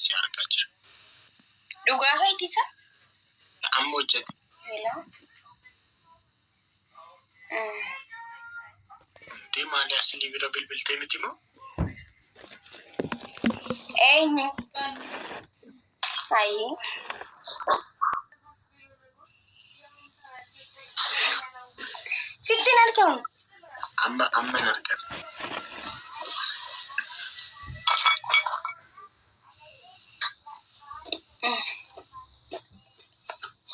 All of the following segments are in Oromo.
si argaa jira. Dhugaa keetisa? Amma hojjete. Hello. Hundee maali asilii bira bilbiltee miti moo? Eenyu? Ayi. Sittin argamu. Amma amma hin argatu.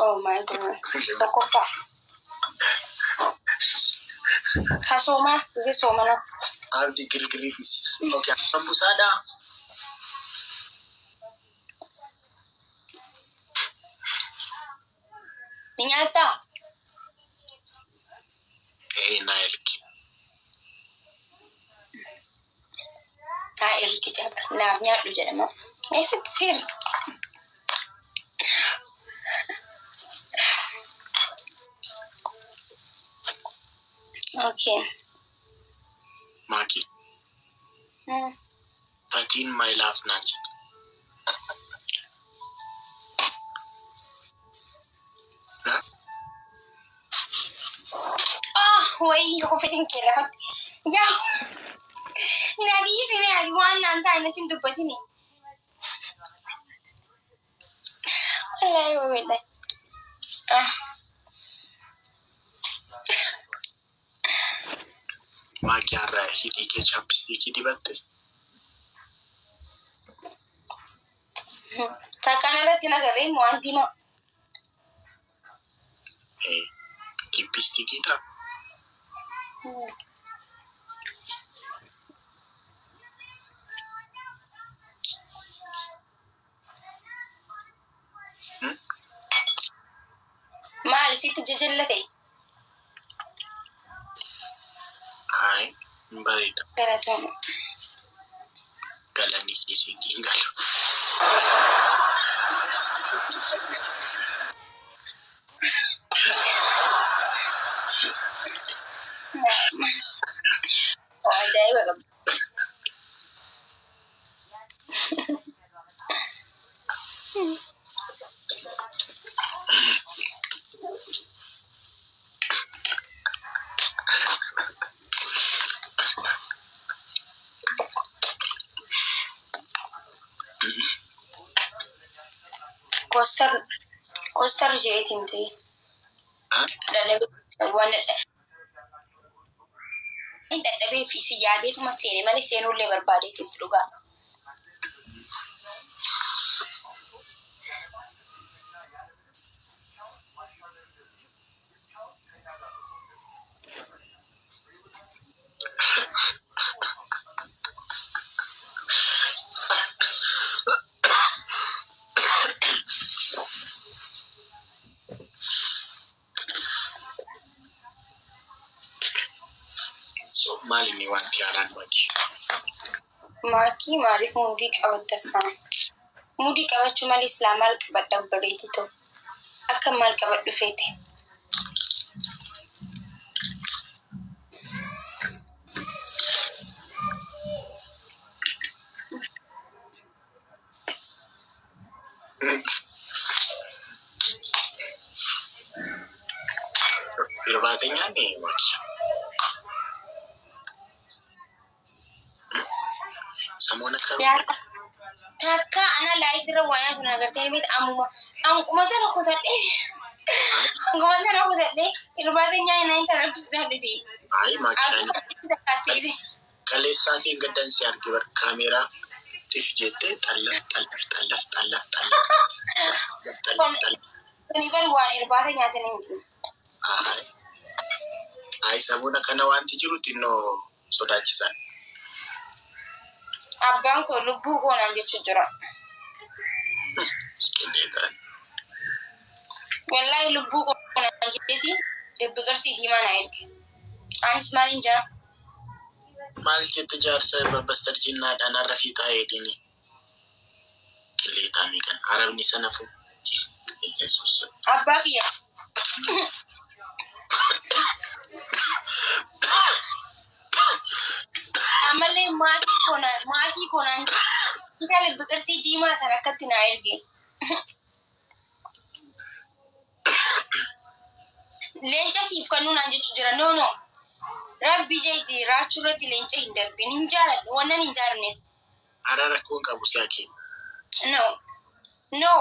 Oh my God. Tokkoffaa. Ka soomaa gisee soomana. Abdii girgiriitis. Okay, sambusaadhaa. Ni nyaattaa? Ee naa ergi. Haa ergi jaba. Naaf nyaadhu jedhama. Eessatti si erga? Okay. Maakii. Fatiin my love naan jedhe. Ah, wayii fedhin kee lafatti. Yaa nabii si mee ati waan naan taane natti hin dubbatini. Wallaahi wabillahi. Ah. Maakii har'a hidhii kee chapstickii dibatte. Takkaan irratti nagarree waan diimaa. Ee lipstickiidha. Maali sitti jajallate? Hayi hin bareeda. Galatooma. Galanni keessi hin galu. Ajaa'iba qabdi. Koostar koostar jeetiin ta'e. Waan dadhabee fi si yaadeetuma seene malee seenullee barbaadeetiin dhugaa. So maali inni wanti haaraan maakii? Maakii maaliif mudii qabattas haa? Mudii qabachuu malee silaa maal qabadha bareetti ta'u? Akka maal qabadhu feete? Irbaata nyaanne maakii? Samoona kan Takka ana live irra waan nyaatu na agartee beekta ammuma hanquma tana kutadhee hanquma tana kutadhee irbaata nyaanne naan tana bisnaa dhute. Hayi maakii kaleessaa fi gaddan si arge bar kaameeraa tif jettee xallaf xallaf xallaf xallaf xallaf xallaf xallaf xallaf. Kuni bar waan irbaata nyaatanii miti. Hayi hayi samoona kana wanti jiru xinnoo sodaachisaadha. Abbaan koo lubbuu koo naan jechuu jira. Qilleetaan. Wallaahi lubbuu koo naan jetti dubbi qarsii diimaa na erge. Anis maaliin jaa? Maal jette jaarsa bastarjinnaadhaan har'a fiixaa eegini. Qilleetaa meeqan arabni sana fu. Yesuus. Abbaa kiyya. Ammallee maatii koo naan maatii koo naan Isa lubbu qirsii diimaa sana akkatti naa erge. Leenca siif kennuu naan jechuu jira. No, no. Rabbi jeeti raachuu irratti leenca hin darbin. Hin jaaladhu. Wannan hin jaalanne. Ara rakkoon qabu si hakeemu. No. No.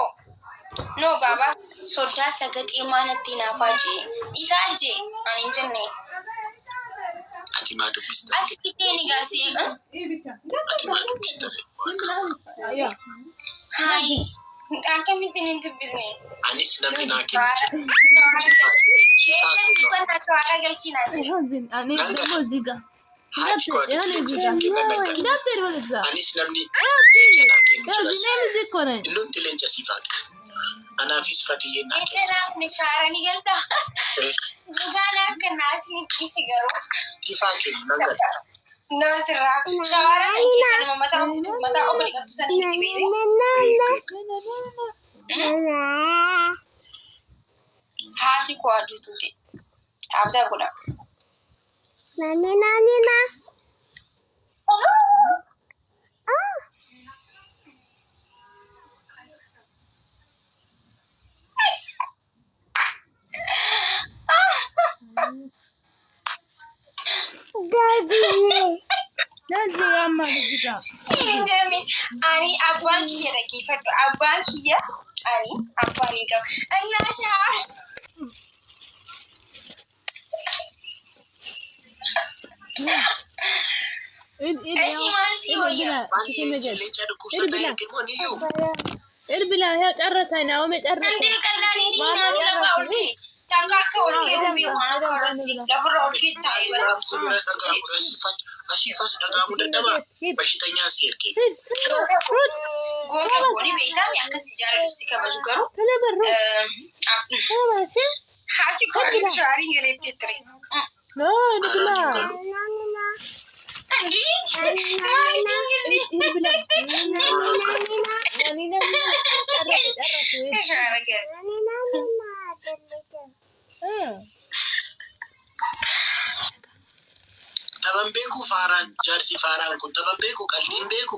No baaba. Sodaa sagaxee maanatti naafaa jee. Isaa jee. Ani hin jenne. Ati maa dubbista? Asitti seeni gaasee. Ati maa dubbista? Hayi. Akkamittiin hin dubbisne? Anis namni naa kennu. Leenca siif kennaa shawara galchii naa jee. Haati koo ati leenca siif kenna nan gala. Anis namni leenca naa kennu jira. Innumti leenca siif haa kennu. Anaafis fatiyyeen naa Leenca kennu. naaf ni shawara ni galta. Dhugaa naaf kennaa asiin dhiisi garuu. Siif haa kennu nan gala. No sirraa. Shawara kan keessa nama mataa mataa qofa dhiqattu sanii miti beekte. Haati koo aduutu jedhe. Taabtaa godha. Hin jedhame ani abbaan kiyya dhaggeeffadhu. Abbaan kiyya ani abbaan hin qabu. Innaa shawara. Eshi maal si wayya? Maal leenca dhukkubsataa erge moo niyyuu? እንዴ ቀላል እንዲህ lafa ol kee takka akka ol kee humii waan akka irratti lafarra ol kee taa'ee bara. Kanaaf si bira dhaga'amu asiifas dhaga'amuu dadhabaa. Bashitanyaan si erge. Goota gooni beektaami akkas si jaaladhu si kabaju garuu haati kooti shaariin galeettee ture. እንዲህ maaliif shaara gale? Taphan beeku faaraan jaarsi faaraan kun taphan beeku qaldiin beeku.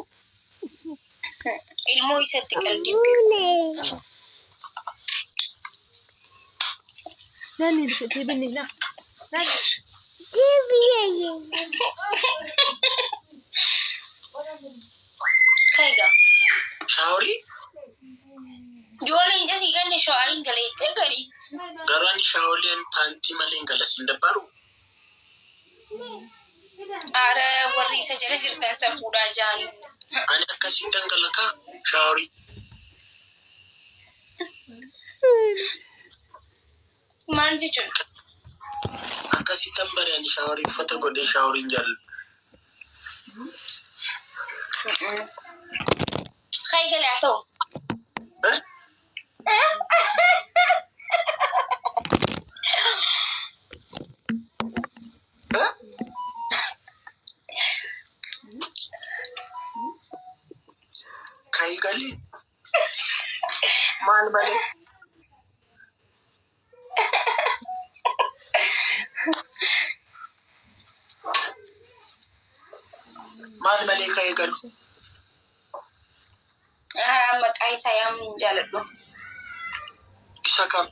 Ilmoo isatti qaldiin beeku. Kaiga. Shaaworii Yoo leenca sii kenne shaariin galeettee gali. garuu ani shaawoliin paantii malee hin galasin dabbaru. Aara warri isa jala jirtan san fuudhaa ja'anii. Ani akkasiin dhangalakaa shaaworii. Maal jechuudha? Akkasittan bare ani shaaworii uffata godhee shaaworiin jaalladhu. Kai galee haa ta'u. Eh? Eh? Kayi galii maal malee? Maal malee ka'ee galu? Maqaa isaa yaamuu hin jaaladhu. Isa kam?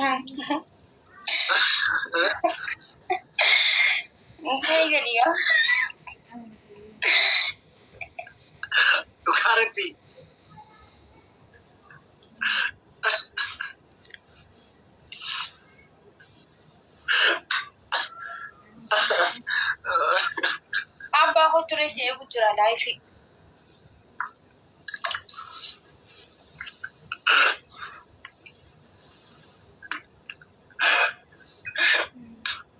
Eh? Kai galii yaa. Dhugaa rabbii. Abbaa koo ture si eegu jira laayifii.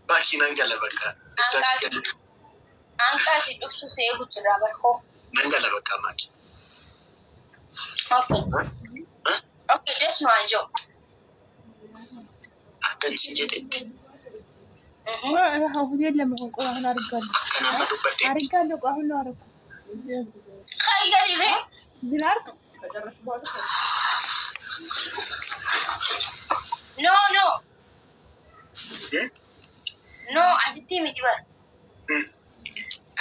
Baakii nan gala bakka. Anqaati dhuftu si eegu jira barkoo. Nan gala bakka maaki. Okay. Eh? Okay, des nu haa jiru. Akkan sin jedhetti. Akka nama dubbadheetti. Kai galii ree. No, no. Eh? No, asitti miti bara. Hmm.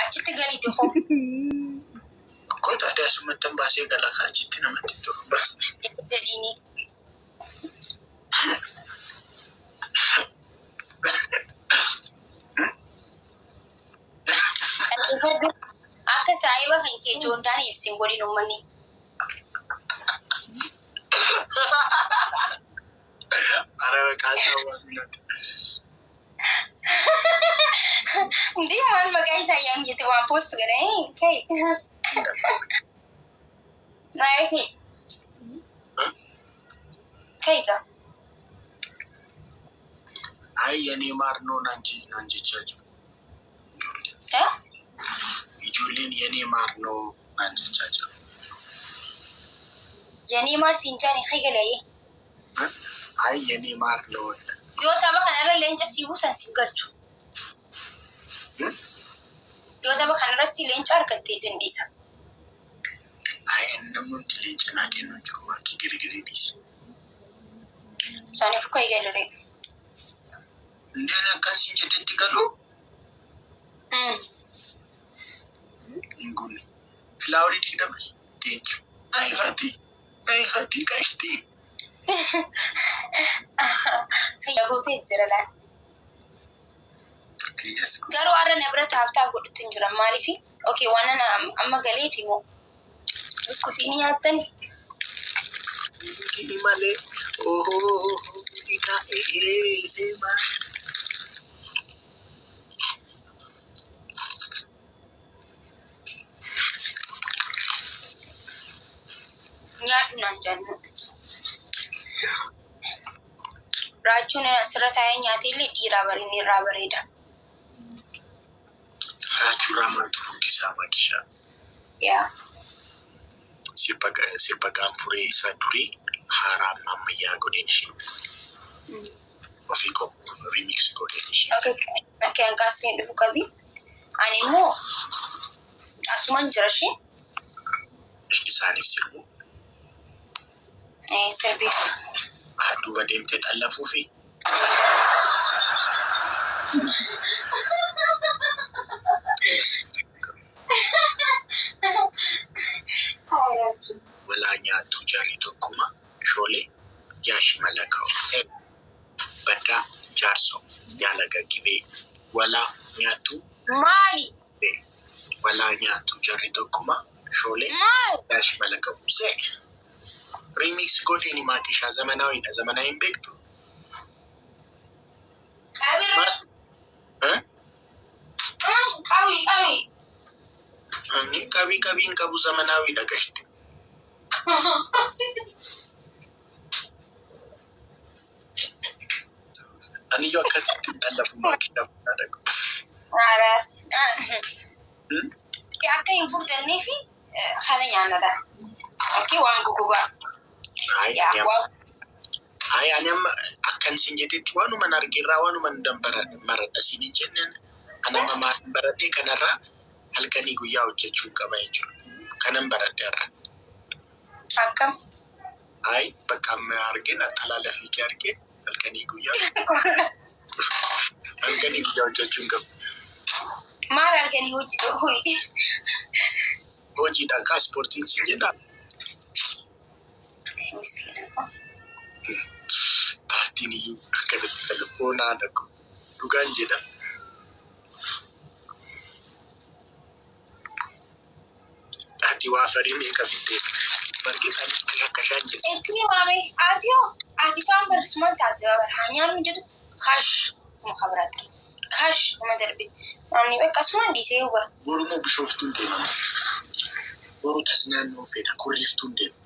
Achitti galiiti koo. Kota aadaa summattan baasee gala kaachitti namatti tolu baasee. Jedhiini. Dhaggeeffadhu. Akka saayiba kan kee joondaan ibsin godhin uummanni. Ara maqaa isaa waan filate. Ndi maal maqaa isaa yaam jette waan post godhanii kai. Naayiti. Kai gaa. Ay የኔ ማር ነው naan jechaa jiru. Ijoolleen. Eh? Ijoolleen የኔ ማር ነው naan jechaa jiru. የኔ ማር siinjaan kai galee. Ay የኔ ማር ነው. Yoo tapha kanarra leenca sii buusan si galchu. Yoo tapha kanarratti leenca argatte isin dhiisa. Ay namni leenca naa kennu jiru waaqii girgirii dhiisa. Isaaniif kai galee. Indeen akkan siin jedhetti galu hin guunne. Flowerii 20. Thank you. Ay Fati. Ay Fati qashtii. Sayyabootee jira laal. Yes. Garuu har'a na bira tap tap godhutti hin jiran maaliifi? Okay, waan ana amma galeefi moo biskutii ni nyaattani? Malee. Oh, deema. Nyaadhu naan jennu. Raachuun asirra taa'ee nyaatee illee dhiiraa bareedni irraa bareeda. Raachuurraa maaltu fuggisaa maqishaa? Yaa. Sirba gaanfuree isa durii haaraa ammayyaa godheen ishee. Ofii koo remix godheen ishee. Okay, hanqaasni dhufu qabi. Ani immoo asuman jira ishee. Isaaniif sirbu. Sirbii. Duuba deemtee xallafuufi. Walaa nyaattu jarri tokkuma shoolee yaashi malaka'u. Baddaa jaarsoo yaalaga gibee walaa nyaattu. Maali? Walaa nyaattu jarri tokkuma shoolee Maali? yaashi malaka'u. Se remix godheen maaqishaa ዘመናዊ ዘመናዊን beektu. Qabi. Eh? Qabi qabi. Inni qabii qabii hin qabu ዘመናዊ dha gashti. Aniyyuu akkasitti hin xallafu maaqishaa dhaqu. Ara. Akka hin furdannee fi kana nyaannadha. Okay, waan gogogaa. Ay, Yaa waan ay, ani amma akkan sin jedhetti waanuman argeerraa waanuman maradha siin hin jenneen ani amma maalin baradhee kanarraa halkanii guyyaa hojjechuu qaba jechuudha. Kanan baradhe har'a. Akkam. Ay, bakka amma argeen xalaala fiigee argeen halkanii guyyaa hojjechuu qaba. Maal arganii hojii hoyi? Hojiidha kaa ispoortiin sin jedha. Miskiina. Paartiin iyyuu akkanatti telefoonaa dhaqu dhugaan jedha. Ati waa farii meeqa fiddee bargee kashaan jedha. Itti waame ati hoo ati faan barreessumaan taasisaa bara haa nyaannu jedhu kaash muka biraatti kaash nama darbite namni bakka asumaan dhiisee bara. Boru bishooftuun deemama. Boru tasnaannoo fedha kurriftuun deema.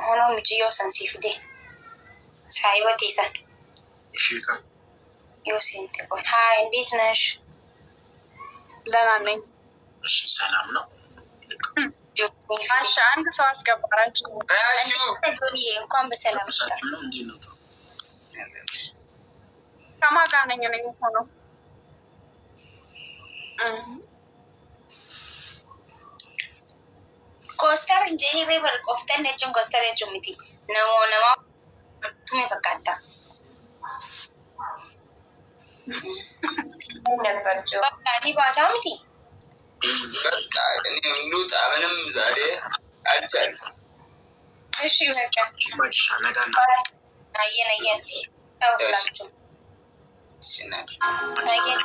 Honoo mucayyoo san sii fide saayiba teessan Ishee kan yoo seente qoy haa እንዴት ነሽ? ደህና ነኝ። እሺ ሰላም ነው። እሺ አንድ ሰው አስገባራችሁ። ጆኒዬ እንኳን በሰላም መጣ። ሰላም ነው። እንዴት ነው? ከማን ጋር ነኝ እኔ የምሆነው? ኮስተር jedhee bar qoftan jechuun ኮስተር jechuun miti namoo namaa tume fakkaata. ነበር ጆ Bakka ni baataa miti. በቃ እኔ ልውጣ። ምንም ዛሬ አልቻልኩም። እሺ በቃ Makisha nagaan. አየን አየን። ተውላችሁ እሺ እናቴ። አየን።